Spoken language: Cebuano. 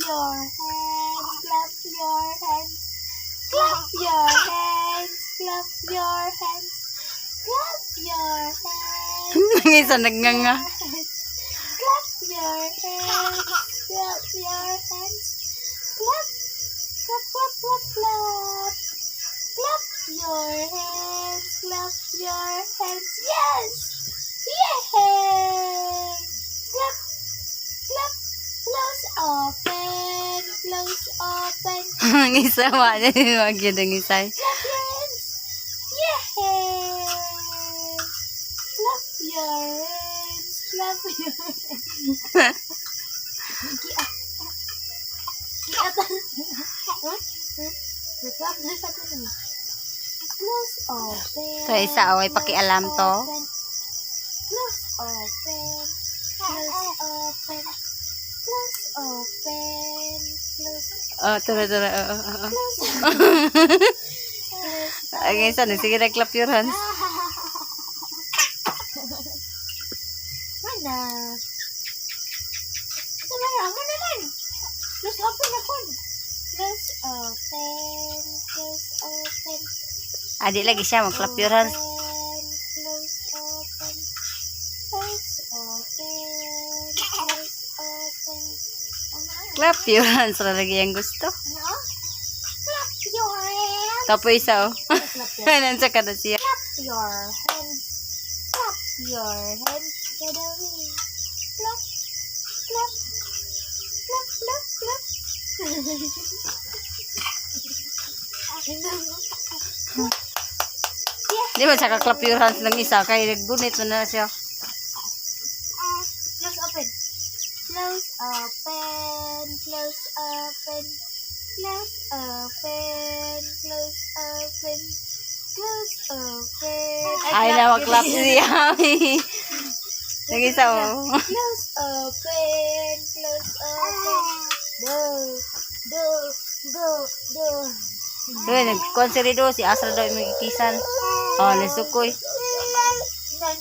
your hands, clap your hands. Clap your hands, clap your hands. Clap your hands. Ang isa nagnganga. Clap your hands, clap your hands. Clap, clap, clap, clap, clap. Clap your hands, clap your hands. Yes! Yay! Clap, clap, close, open, close, open. Ang isa wa wag yun ang isa. Clap your hands. Yay! Clap your hands. Clap your hands. Giat. Giat. Huh? Huh? Nag-clap na sa atin. Close, open. To isa, oh, ay pakialam to. Open. Close, open. Close, open. Close, open. Close, Oh, tara tara. Oo. Close. Close. Ang isa na sige na, clap your hands. Mana? Sa mana? Amo naman. Close open ako. Close open. Close open. Adi lagi siya mag clap your hands. Open, close open. Close open. Close open. Ano? Clap your hands ra lagi ang gusto. Ano? Clap your hands. Tapos isa oh. Clap your Nansa ka na siya. Clap your hands. Clap your hands. Kadawi. Clap. Clap. Clap, clap, clap. Yeah. Di ba siya ka-clap your hands ng isa kay naggunit man na siya. Close open. Close open. Close open. Close open. Close open. Close open. Ay na mag-clap siya. Nang isa oh. Close open. Close open. Do. Do. Do. Do. Uy, nagkuhan si Rido, si Asra daw yung magikisan. Oh, nasukoy. Nan.